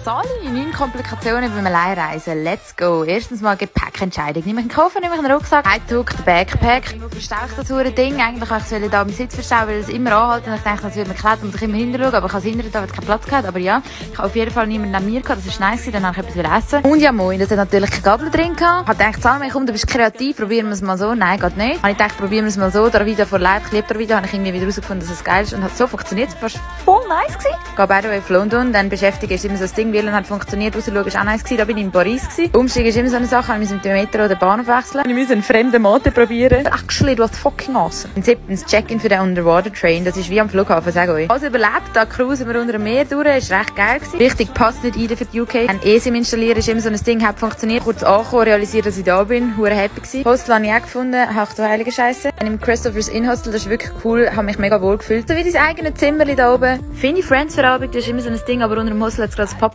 Sali, 9 Komplikationen beim Alleinreisen. Let's go. Erstens mal Gepäckentscheidung. Nehme ich einen Koffer, nehme ich einen Rucksack, Heizug, den Backpack. Wo verstehe ich das hure Ding? Eigentlich wollte ich da am Sitz verstehen, weil es immer anhalten. Ich dachte, das würde mir klappen, muss ich immer hinterschauen. Aber ich habe es hinterher, da hat keinen Platz gehabt. Aber ja, ich habe auf jeden Fall niemanden neben mir gehabt. Das war nice, dann habe ich etwas essen. Und ja, moin, das hat natürlich keine Gabel drin gehabt. Ich habe gedacht, Salome, komm, du bist kreativ, probieren wir es mal so. Nein, geht nicht. Habe ich gedacht, probieren wir es mal so. Da Video vor Leib, ich liebe das Video, habe ich irgendwie wieder herausgefunden, dass es geil ist. Und hat so funktioniert. Es war voll nice gewesen. Gehe by the way auf London, dann beschäftigen ist immer so das Ding, weil hat funktioniert. Rausschauen war auch nice gewesen. Da bin ich in Paris gewesen. Umsteigen ist immer so eine Sache. Wir müssen mit dem Metro oder Bahnhof wechseln. Ich muss einen fremden Mate probieren. Actually, du hast fucking awesome. Und 7. Check-in für den Underwater Train. Das ist wie am Flughafen, sag euch. Also überlebt, da cruisen wir unter dem Meer durch. Ist recht geil gewesen. Richtig, passt nicht rein für die UK. Ein eSIM installieren ist immer so ein Ding, hat funktioniert. Kurz angekommen, realisiert, dass ich da bin. Hure happy gewesen. Hostel habe ich auch gefunden. Ach du heilige Scheiße. Im Christopher's Inn Hostel, das ist wirklich cool. Habe mich mega wohl gefühlt. So wie dein eigenes Zimmerli da oben. Finde ich Friends für Abend, das ist immer so ein Ding, aber unter dem Hostel hat es gerade das Popcorn.